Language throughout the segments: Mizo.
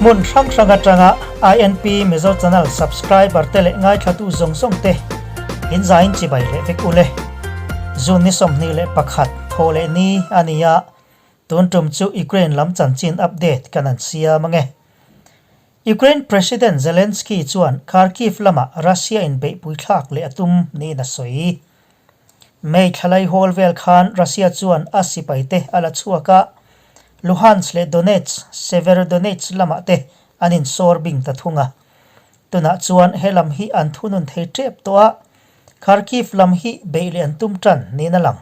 Hmun hrang hrang atanga INP Mizo Channel subscriber te leh ngaithlatu zawng zawng te in zain chibai leh vek ule. June ni 21 thaw leh ni a ni a, tun tum chu Ukraine lam chanchin update kan an siam ange. Ukraine President Zelensky chuan Kharkiv lamah Russia in beihpui thlak leh a tum niin a sawi. May thlalai hawl vel khan Russia chuan a sipaite a la chhuak a, Luhansk leh Donetsk, Severodonetsk lamah te an insawr bing ta thung a. Tunah chuan he lam hi an thunun thei tep tawh a, Kharkiv lam hi beih leh an tum tan niin a lang.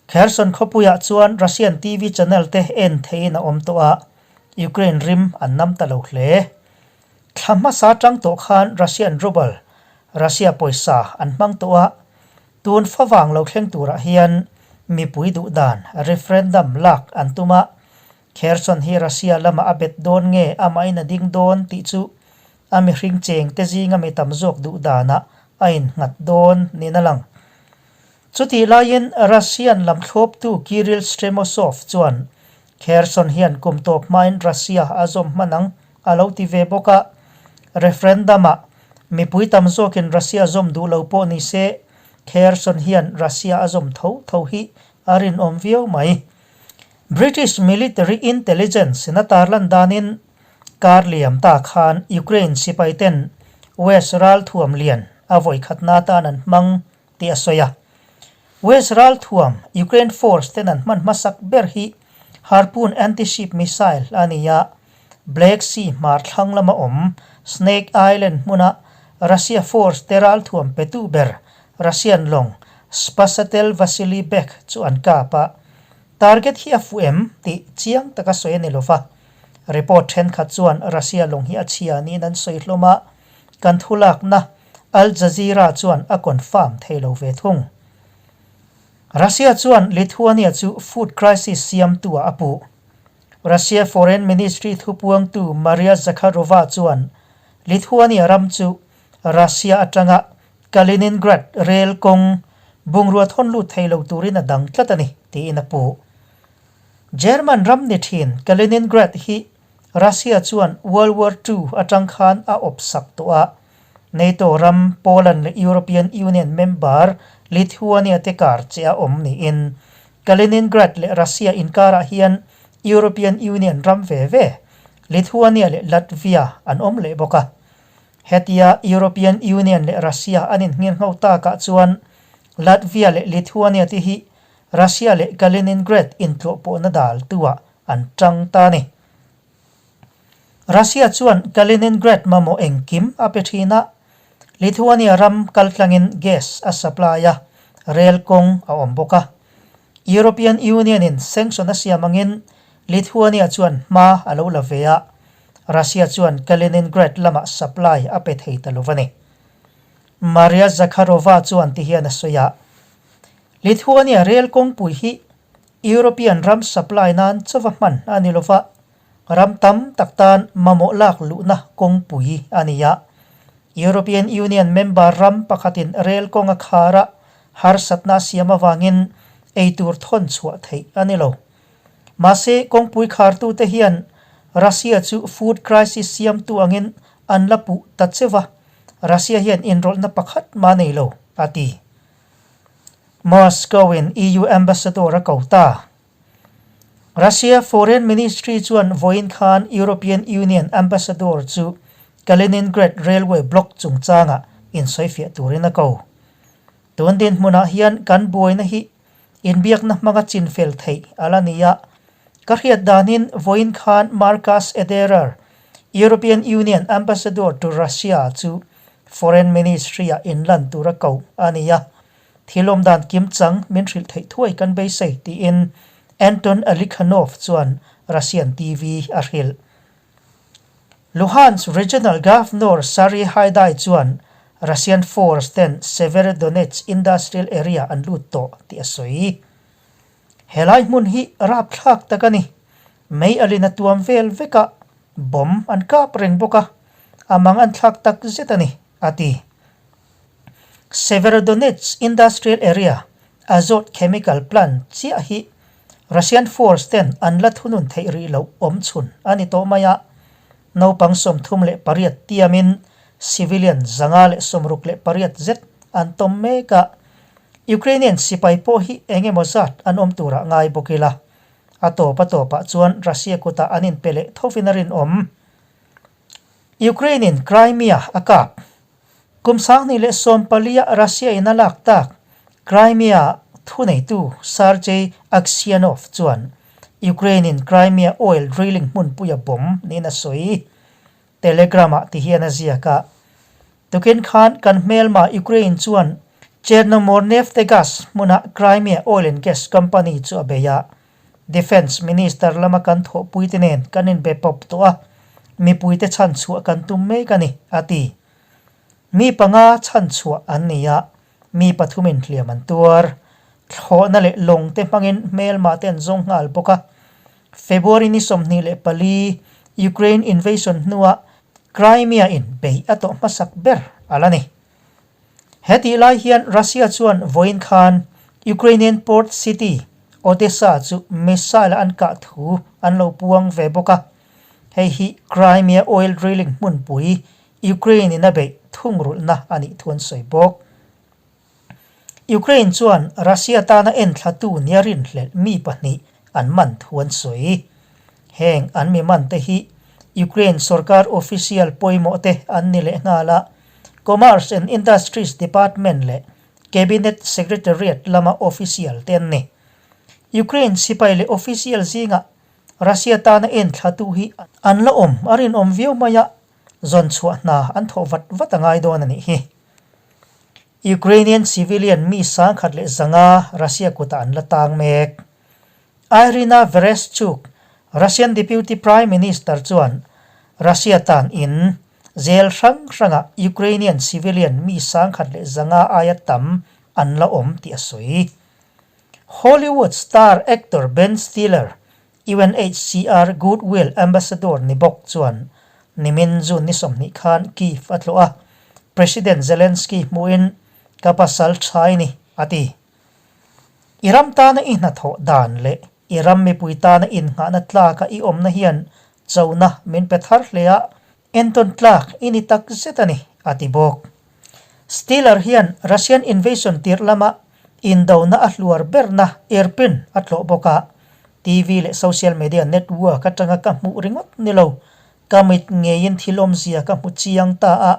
Kherson khawpuiah chuan Russian TV channel te en theiin a awm tawh a, Ukraine rim an nam ta lo hle. Thla hmasa tang tawh khan Russian ruble, Russia pawisa, an hmang tawh a, tun favang lo thleng turah hian mipui duh dan referendum lak an tum a, Kherson hi Russia lamah a bet dawn nge amahin a ding dawn tih chu a mihring cheng te zinga mi tam zawk duh danah a innghat dawn niin a lang. Chutih laiin Russian lam thlawptu Kirill Stremousov chuan Kherson hian kum tawp hmain Russia a zawm hman ang a lo ti ve bawk a, referendum-ah mipui tam zawkin Russia zawm duh lo pawh ni se Kherson hian Russia a zawm tho tho hi a rinawm viau mai. British military intelligence in a tarlan danin kar liam ta khan Ukraine sipaiten West ralthuam lian a vawikhatna atan an hmang tih a sawi a. West ralthuam Ukraine force ten an hman hmasak ber hi Harpoon anti-ship missile a ni a, Black Sea hmar thlang lama awm Snake Island hmuna Russia force te ralthuam petu ber Russian lawng Spasatel Vasily Bek chu an kap a. Target hi a fuh em tih chiang taka sawi a ni lova. Report thenkhat chuan Russia lawng hi a chhia niin an sawi hlawm a, kan thulakna Al Jazeera chuan a confirm thei lo ve thung. Russia chuan Lithuania chu food crisis siamtu ah a puh. Russia Foreign Ministry thupuangtu Maria Zakharova chuan Lithuania ram chu Russia atanga Kaliningrad rel kawng bungrua thawn lut thei lo turin a dang tlat a ni tiin a puh. German ram ni thin Kaliningrad hi Russia chuan World War II atang khan a awp sak tawh a, NATO ram Poland leh European Union member Lithuania te kar che a awm niin Kaliningrad leh Russia inkarah hian European Union ram ve ve Lithuania leh Latvia an awm leh bawk a. Hetia European Union leh Russia an inhngirngho takah chuan Latvia leh Lithuania te hi Russia leh Kaliningrad intlawhpawhna daltuah an tang ta a ni. Russia chuan Kaliningrad mamawh engkim a pe thin a, Lithuania ram kaltlangin gas a supply a, rel kawng a awm bawk a. European Union-in sanction a siam angin Lithuania chuan hma a lo la ve a, Russia chuan Kaliningrad lamah supply a pe thei ta lo a ni. Maria Zakharova chuan ti hian a sawi a, Lithuania rel kawngpui hi European ram supply nan chauva hman a ni lova, ram tam tak tan mamawh lak luhna kawngpui a ni a. European Union member ram pakhatin rel kawng a khar a, harsatna a siam avangin eitur thawn chhuah theih a ni lo. Mahse, kawngpui khartute hian Russia chu food crisis siamtu angin an la puh ta cheuva, Russia hian inrawlhna pakhat mah nei lo, a ti. Moscow-in EU ambassador a ko ta. Russia Foreign Ministry chuan vawiin khan European Union ambassador chu Kaliningrad railway block chungchangah insawifiah turin a ko. Tun dinhmunah hian kan buaina hi inbiakna hmanga chinfel theih a la ni a. Ka hriat danin vawiin khan Markus Ederer, European Union ambassador to Russia chu Foreign Ministry-ah inlan tura ko a ni a. Thil awm dan kimchang min hrilh theih thuai kan beisei, tiin Anton Alikhanov chuan Russian TV a hrilh. Luhansk Regional Governor Sari Haidai chuan Russian force ten Severodonetsk industrial area an lut tawh tih a sawi. Helai hmun hi rapthlak tak a ni. Mei a lin a tuam vel vek a, bomb an kap reng bawk a, a mang an thlak tak zet a ni, a ti. Severodonetsk industrial area Azot chemical plant chiah hi Russian force ten an la thunun theih rih loh awm chhun a ni tawh mai a. Naupang 38 tiamin civilian 168 zet an tawm mek a, Ukrainian sipai pawh hi eng emaw zat an awm turah ngai bawk ila, a tawp a tawpah chuan Russia kutah an inpe leh thovin a rinawm. Ukraine-in Crimea a kap. Kum 2014-a Russia-in a lak tak Crimea thuneitu Sergei Aksyonov chuan Ukraine-in Crimea oil drilling hmunpuia bomb niin a sawi. Telegram-ah ti hian a ziak a, Tukin khan kan hmelma Ukraine chuan Chernomorneftegas hmuna Crimea Oil and Gas Company chu a bei a. Defence Minister lama kan thawhpuite nen kan inbe pawp tawh a, mipuite chhanchhuah kan tum mek a ni, a ti. Mi panga chhanchhuah an ni a, mi pathumin hliam an tuar. Thlawhna leh lawng te hmangin hmelma te an zawng nghal bawk a. February ni 24 Ukraine invasion hnuah Crimea in beih a tawh hmasak ber a la ni. Hetih lai hian Russia chuan vawiin khan Ukrainian port city Odesa chu missile a an kah thu an lo puang ve bawk a. Hei hi Crimea oil drilling hmunpui Ukraine in a beih thungrulhna a nih thu an sawi bawk. Ukraine chuan Russia tana enthlatu nia rinhlelh mi pahnih an man thu an sawi. Heng an mi man te hi Ukraine sorkar official pawimawh te an ni leh nghal a, Commerce and Industries Department leh Cabinet Secretariat lama official te an ni. Ukraine sipai leh official zingah Russia tana enthlatu hi an la awm a rinawm viau mai a, zawn chhuah hna an thawh vat vat a ngai dawn a nih hi. Ukrainian civilian mi 1100 Russia kutah an la tang mek. Iryna Vereshchuk, Russian Deputy Prime Minister chuan Russia tan in jail hrang hrangah Ukrainian civilian mi 1100 aia tam an la awm tih a sawi. Hollywood star actor Ben Stiller, UNHCR Goodwill Ambassador ni bawk chuan nimin June ni 20 khan Kyiv a tlawh a, President Zelensky hmuhin ka pasal tha i ni, a ti. I ram tana i hnathawh dan leh i ram mipui tana innghahna tlaka i awmna hian chona min pe thar hle a, entawn tlak i ni tak zet a ni, a ti bawk. Stiller hian Russian invasion tirh lama indona a hluar berna Irpin a tlawh bawk a, TV leh social media network atanga ka hmuh ringawt ni lo, ka mit ngeiin thil awmzia ka hmu chiang ta a,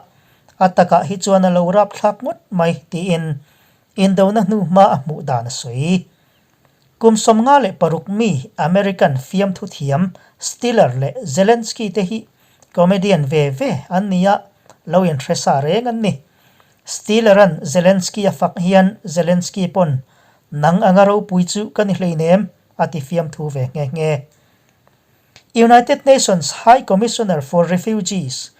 a takah hi chuan a lo rapthlak ngawt mai, tiin Indona hnu hma a hmuh dan a sawi. Kum 56 mi American fiamthu thiam Stiller leh Zelensky te hi comedian ve ve an ni a, lo inhre sa reng an ni. Stiller-a'n Zelensky a fak hian Zelensky pawn nang anga ropui chu ka ni hleinem a ti fiamthu ve nghe nghe. United Nations High Commissioner for Refugees,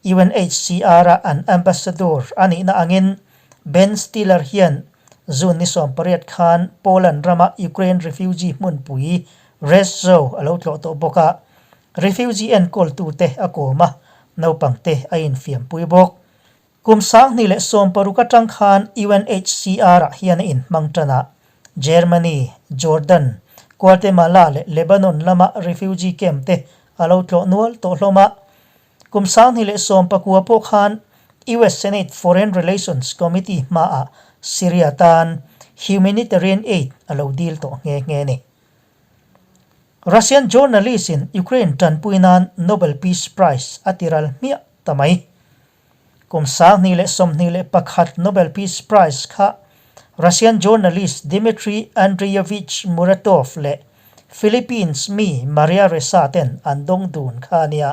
UNHCR, a an ambassador a nihna angin Ben Stiller hian June ni 18 khan Poland rama Ukraine refugee hmunpui Rzeszow a lo tlawh tawh bawk a, refugee enkawltute a kawm a, naupangte a infiampui bawk. Kum 2016 atang khan UNHCR ah hian a inhmang tan a, Germany, Jordan, Guatemala leh Lebanon lama refugee camp te a lo tlawh nual tawh hlawm a. Kum 2019 pawh khan US Senate Foreign Relations Committee hmaah Syria tan humanitarian aid a lo dil tawh nghe nghe a ni. Russian journalist in Ukraine tanpui nan Nobel Peace Prize a ti ral hmiah ta mai. Kum 2021 Nobel Peace Prize kha Russian journalist Dmitry Andreyevich Muratov leh Philippines mi Maria Ressa ten an dawng dun kha a nia.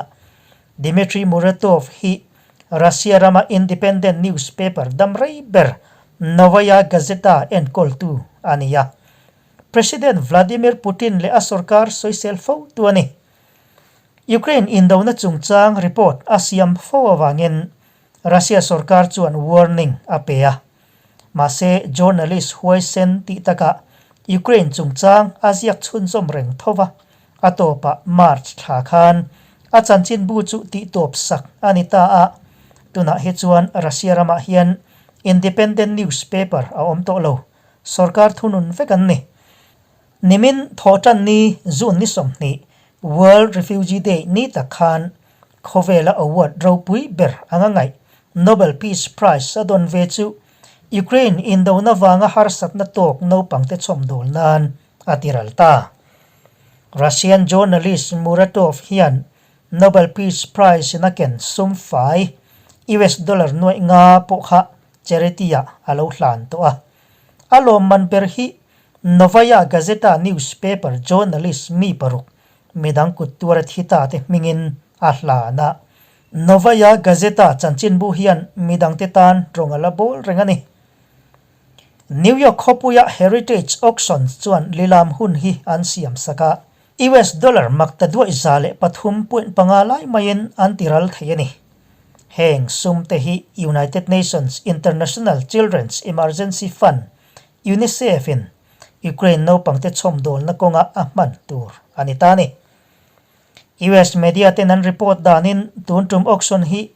Dmitry Muratov hi Russia rama independent newspaper dam rei ber Novaya Gazeta enkawltu a ni a. President Vladimir Putin leh a sorkar sawisel fo tu a ni. Ukraine indona chungchang report a siam fo avangin Russia sorkar chuan warning a pe a. Mahse journalist huaisen tih takah Ukraine chungchang a ziak chhunzawm reng tho va, a tawpah March thla khan a chanchinbu chu tihtawp sak a ni ta a, tunah hi chuan Russia ramah hian independent newspaper a awm tawh lo, sorkar thunun vek an ni. Nimin thawhtanni June ni 20, World Refugee Day ni tak khan Khawvela award ropui ber anga ngaih Nobel Peace Prize a dawn ve chu Ukraine indona vanga harsatna tawk naupangte chhawmdawl nan a ti ral ta. Russian journalist Muratov hian Nobel Peace Prize in a ken sum fai US dollar nuaih nga pawh kha charity ah a lo hlan tawh a. A lawmman ber hi Novaya Gazeta newspaper journalist mi paruk midang kut tuara thi ta te hmingin a hlan a. Novaya Gazeta chanchinbu hian midangte tan rawng a la bawl reng a ni. New York khawpuia Heritage Auctions chuan lilam hun hi an siam sak a, US dollar mak ta duaih 103.5 lai maiin an ti ral thei a ni. Heng sum te hi United Nations International Children's Emergency Fund, UNICEF, in Ukraine naupangte chhawmdawlna kawnga a hman tur a ni ta a ni. US media ten an report danin tun tum auction hi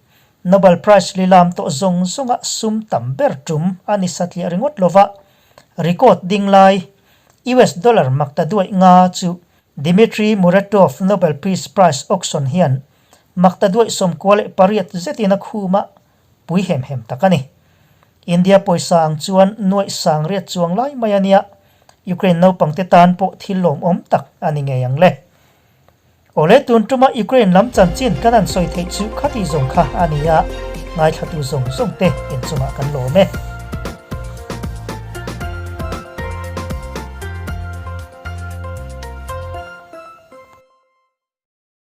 Nobel Prize lilam tawh zawng zawnga sum tam ber tum a ni satliah ringawt lova, record ding lai US dollar mak ta duaih nga chu Dmitry Muratov Nobel Peace Prize auction hian mak ta duaih 98 zetin a khum a, pui hem hem tak a ni. India pawisa ang chuan nuaih 8000 chuang lai mai a nia, Ukraine naupangte tan pawh thil lawmawm tak a ni ngei ang le. Awle tun tuma Ukraine lam chanchin kan han sawi theih chu khati zawng kha a ni a, ngaithlatu zawng zawng te inchungah kan lawm e.